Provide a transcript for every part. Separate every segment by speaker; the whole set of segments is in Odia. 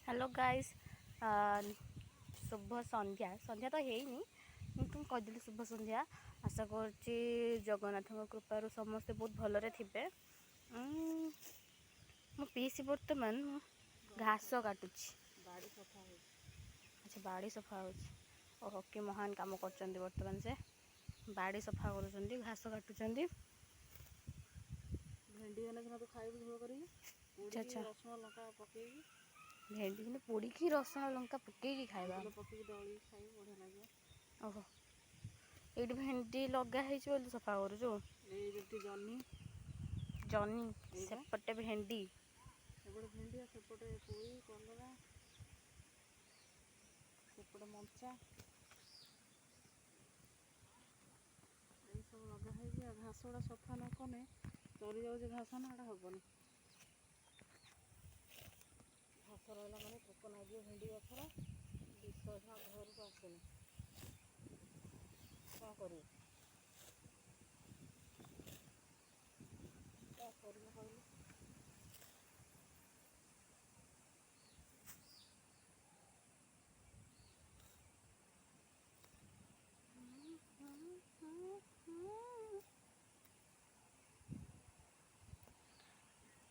Speaker 1: ହ୍ୟାଲୋ ଗାଇସ୍, ଶୁଭ ସନ୍ଧ୍ୟା। ସନ୍ଧ୍ୟା ତ ହେଇନି କିନ୍ତୁ ମୁଁ କହିଦେଲି ଶୁଭ ସନ୍ଧ୍ୟା। ଆଶା କରୁଛି ଜଗନ୍ନାଥଙ୍କ କୃପାରୁ ସମସ୍ତେ ବହୁତ ଭଲରେ ଥିବେ। ମୋ ପିଇସି ବର୍ତ୍ତମାନ ଘାସ କାଟୁଛି।
Speaker 2: ବାଡ଼ି ସଫା ହେଉଛି।
Speaker 1: ଆଚ୍ଛା, ବାଡ଼ି ସଫା ହେଉଛି। ଓହୋ, କି ମହାନ କାମ କରୁଛନ୍ତି। ବର୍ତ୍ତମାନ ସେ ବାଡ଼ି ସଫା କରୁଛନ୍ତି, ଘାସ କାଟୁଛନ୍ତି।
Speaker 2: ଭେଣ୍ଡି ହେଲେ ସିନା ତୁ ଖାଇବୁ ଝୋଳ କରିକି।
Speaker 1: ଆଚ୍ଛା।
Speaker 2: ପୋଡ଼ିକି ରସୁଣ ଲଙ୍କା ପକେଇକି।
Speaker 1: ଭେଣ୍ଡି କିନ୍ତୁ ପୋଡ଼ିକି ରସୁଣ ଲଙ୍କା ପକେଇକି ଖାଇବା।
Speaker 2: ଆମ୍ବୁଲ ପକେଇକି ଦଳିକି ଖାଇବୁ, ବଢ଼ିଆ ଲାଗିବ।
Speaker 1: ଓହୋ, ଏଇଠି ଭେଣ୍ଡି ଲଗା ହେଇଛି ବୋଲି ସଫା କରୁଛୁ?
Speaker 2: ଏଇ ଯେମିତି ଜହ୍ନି।
Speaker 1: ଜହ୍ନି।
Speaker 2: ଏଇବା।
Speaker 1: ସେପଟେ ଭେଣ୍ଡି।
Speaker 2: ଏପଟେ ଭେଣ୍ଡି ଆଉ ସେପଟେ ପୋଇ, କଲରା, ସେପଟେ ମଞ୍ଚା, ଏଇସବୁ ଲଗା ହେଇଛି। ଆଉ ଘାସ ଗୁଡ଼ା ସଫା ନ କଲେ ଚରି ଯାଉଛି ଘାସ ନା, ଏଇଟା ହବନି। ଘାସ ରହିଲା ମାନେ ପୋକ ଲାଗିବ। ଭେଣ୍ଡି ଗଛର ବିଷ ଅଛି, ଆମ ଘରକୁ ଆସୁନି। କ'ଣ କରିବୁ? କ'ଣ କରିବୁ କହିଲୁ?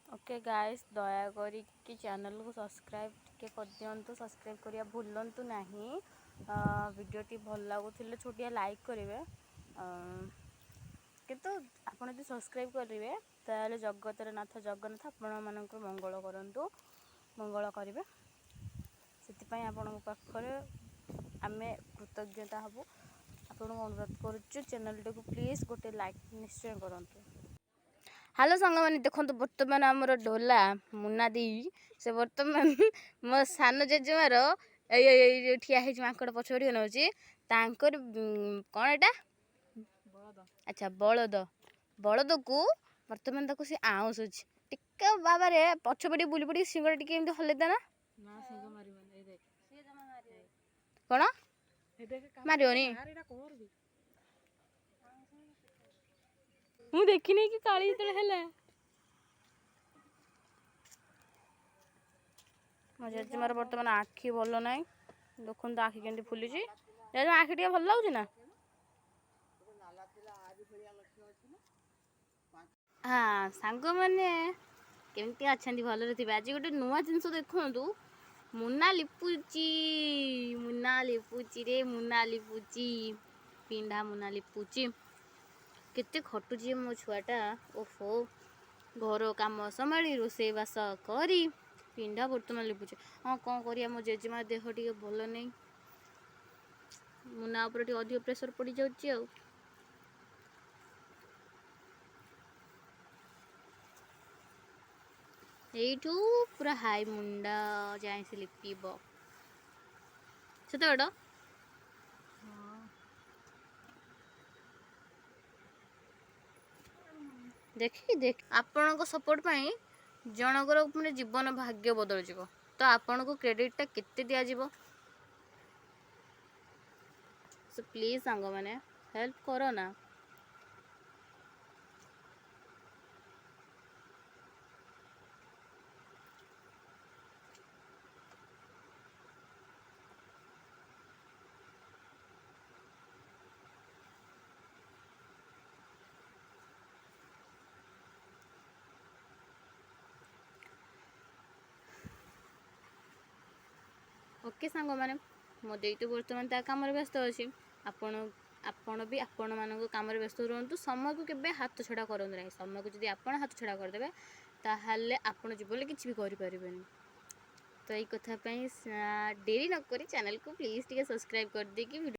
Speaker 1: ଓକେ ଗାଇସ୍, ଦୟାକରିକି ଚ୍ୟାନେଲକୁ ସବସ୍କ୍ରାଇବ୍ ଟିକେ କରିଦିଅନ୍ତୁ। ସବସ୍କ୍ରାଇବ୍ କରିବା ଭୁଲନ୍ତୁ ନାହିଁ। ଭିଡ଼ିଓଟି ଭଲ ଲାଗୁଥିଲେ ଛୋଟିଆ ଲାଇକ୍ କରିବେ, କିନ୍ତୁ ଆପଣ ଯଦି ସବସ୍କ୍ରାଇବ୍ କରିବେ ତାହେଲେ ଜଗତର ନାଥ ଜଗନ୍ନାଥ ଆପଣମାନଙ୍କର ମଙ୍ଗଳ କରନ୍ତୁ, ମଙ୍ଗଳ କରିବେ। ସେଥିପାଇଁ ଆପଣଙ୍କ ପାଖରେ ଆମେ କୃତଜ୍ଞତା ହେବୁ। ଆପଣଙ୍କୁ ଅନୁରୋଧ କରୁଛୁ, ଚ୍ୟାନେଲଟିକୁ ପ୍ଲିଜ୍ ଗୋଟେ ଲାଇକ୍ ନିଶ୍ଚୟ କରନ୍ତୁ। ହ୍ୟାଲୋ ସାଙ୍ଗମାନେ, ଦେଖନ୍ତୁ ବର୍ତ୍ତମାନ ଆମର ଢୋଲା ମୁନା ଦେଇ, ସେ ବର୍ତ୍ତମାନ ମୋ ସାନ ଜେଜେମାର ଏଇ ଏଇ ଯୋଉ ଠିଆ ହେଇଛି, ମାଙ୍କଡ଼ ପଛପଟେ ନେଉଛି ତାଙ୍କର। କ'ଣ ଏଇଟା?
Speaker 2: ବଳଦ।
Speaker 1: ଆଚ୍ଛା, ବଳଦ। ବଳଦକୁ ବର୍ତ୍ତମାନ ତାକୁ ସେ ଆଉଁସୁଛି ଟିକେ। ବାବାରେ, ପଛପଟେ ବୁଲି ପଡ଼ିକି ଶିଙ୍ଗଟା ଟିକେ ଏମିତି ହଲେଇ ଦେନା।
Speaker 2: ନା, ଶିଙ୍ଗ ମାରିବନି। ଏଇ ଦେଖ।
Speaker 1: କ'ଣ?
Speaker 2: ଏଇ ଦେଖ।
Speaker 1: ମାରିବନି?
Speaker 2: ଆରେ, ଏଇଟା କରବି।
Speaker 1: ମୁଁ ଦେଖିନି କି କାଳି ଯେତେବେଳେ ହେଲା। ମୋ ଜେଜେମାର ବର୍ତ୍ତମାନ ଆଖି ଭଲ ନାହିଁ। ଦେଖନ୍ତୁ ଆଖି କେମିତି ଫୁଲିଛି। ଜେଜେମା, ଆଖି ଟିକେ ଭଲ ଲାଗୁଛି ନା? ହଁ ସାଙ୍ଗମାନେ, କେମିତି ଅଛନ୍ତି? ଭଲରେ ଥିବେ। ଆଜି ଗୋଟେ ନୂଆ ଜିନିଷ ଦେଖନ୍ତୁ। ମୁନା ଲିପୁଚି, ମୁନା ଲିପୁଚି ରେ, ମୁନା ଲିପୁଚି ପିଣ୍ଡା, ମୁନା ଲିପୁଚି। କେତେ ଖଟୁଛି ମୋ ଛୁଆଟା। ଓହୋ, ଘର କାମ ସମ୍ଭାଳି, ରୋଷେଇବାସ କରି ପିଣ୍ଡା ବର୍ତ୍ତମାନ ଲିପୁଛି। ହଁ, କ'ଣ କରିବା, ମୋ ଜେଜେମା ଦେହ ଟିକେ ଭଲ ନାହିଁ। ମୁନା ଉପରେ ଟିକେ ଅଧିକ ପ୍ରେସର ପଡ଼ିଯାଉଛି। ଆଉ ଏଇଠୁ ପୁରା ହାଇ ମୁଣ୍ଡା ଯାଏଁ ସେ ଲିପିବ। ସେତେ ବାଟ। ଦେଖି ଦେଖ, ଆପଣଙ୍କ ସପୋର୍ଟ ପାଇଁ ଜଣଙ୍କର ମାନେ ଜୀବନ ଭାଗ୍ୟ ବଦଳିଯିବ, ତ ଆପଣଙ୍କୁ କ୍ରେଡ଼ିଟଟା କେତେ ଦିଆଯିବ? ସୋ ପ୍ଲିଜ୍ ସାଙ୍ଗମାନେ, ହେଲ୍ପ କର ନା। ଓକେ ସାଙ୍ଗମାନେ, ମୋ ଦେଇ ତ ବର୍ତ୍ତମାନ ତା କାମରେ ବ୍ୟସ୍ତ ଅଛି। ଆପଣ ବି ଆପଣମାନଙ୍କ କାମରେ ବ୍ୟସ୍ତ ରୁହନ୍ତୁ। ସମୟକୁ କେବେ ହାତ ଛଡ଼ା କରନ୍ତୁ ନାହିଁ। ସମୟକୁ ଯଦି ଆପଣ ହାତ ଛଡ଼ା କରିଦେବେ, ତାହେଲେ ଆପଣ ଜୀବନରେ କିଛି ବି କରିପାରିବେନି। ତ ଏଇ କଥା ପାଇଁ ଡେରି ନକରି ଚ୍ୟାନେଲକୁ ପ୍ଲିଜ୍ ଟିକେ ସବସ୍କ୍ରାଇବ୍ କରିଦେଇକି ଭିଡ଼ିଓ